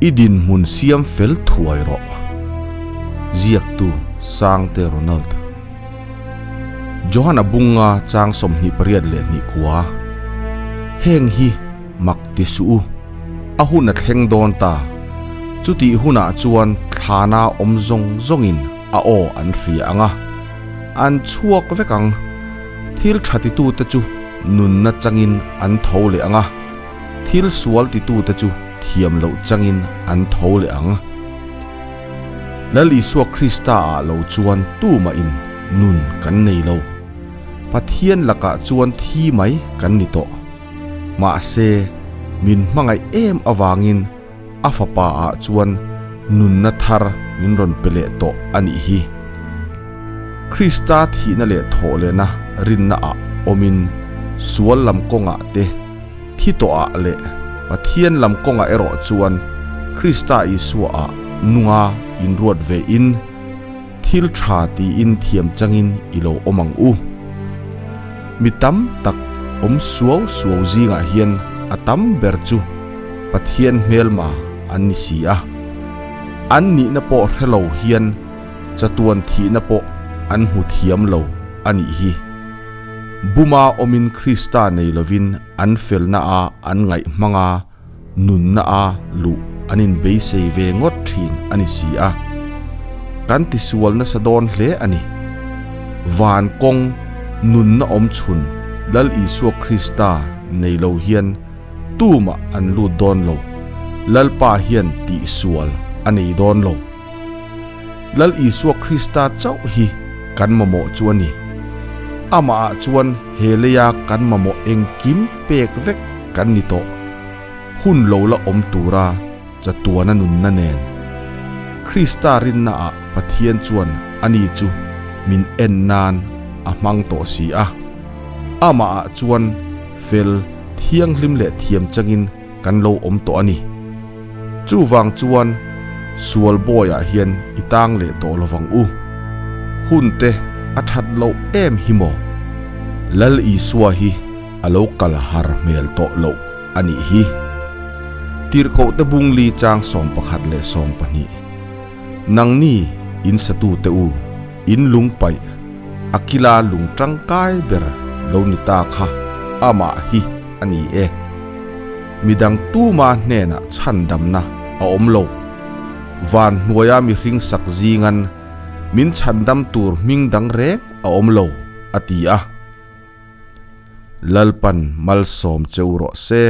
I dinhmun siam fel thuai rawh. Ziaktu Sangte Ronald. Johana bunga chang 28 kua. Heng hi mak ti suh u. A hun a thleng dawn ta. Chutih hunah chuan thlana awm zawng zawngin a aw an hria ang a. An chhuak vek ang. Thil tha titute chu nunna changin an tho leh ang a. Thil sual titute chu thiam loh changin an tho leh ang. Lal Isua Krista ah lo chuan tumahin nun kan nei lo. Pathian lakah chuan thi mai kan ni tawh. Mahse, min hmangaih em avangin a fapa ah chuan nunna thar min rawn pe leh tawh a nih hi. Krista thihna leh thawhlehna rinna ah awmin sual lam kawngah te, thi tawh ah leh Pathian lam kawngah erawh chuan Krista Isua ah nunga inruat ve in thil tha tiin thiam changin i lo awm ang u. Mi tam tak awm suau suau zingah hian a tam ber chu Pathian hmelma an ni si a. An nihna pawh hre lo hian chatuan thihna pawh an hmu thiam lo a nih hi. Buma awmin Krista nei lovin an felna a an ngaih hmanga nunna a luh an inbeisei ve ngawt thin a ni si a. Kan tisual nasa dawn hle a ni. Van kawng nunna awm chhun Lal Isua Krista nei lo hian tumah an lut dawn lo. Lalpa hian tihsual a nei dawn lo. Lal Isua Krista chauh hi kan mamawh chu a ni. Amahah chuan he leia kan mamawh engkim pek vek kan ni tawh. Hun lo la awm tura chatuana nunna nen. Krista rinnaah Pathian chuan ani chu min en nan a hmang tawh si a. Amahah chuan fel, thianghlim leh thiam changin kan lo awm tawh a ni. Chuvang chuan sual bawiah hian i tang leh tawh lovang u. Hun te a that loh em hi maw? Lal Isua hi a lo kal har hmel tawh loh a nih hi. Tirhkohte bungli chang 11 leh 12. Nangni in satute u, in lung paih, a kila lung tangkai ber lo ni ta kha amah hi a ni e. Midang tuma hnenah chhandamna a awm lo. Van hnuaia mihring sak zingan min chhandam tur hming dang reng a awm lo, a ti a. Lalpan malsawm cheu rawh se.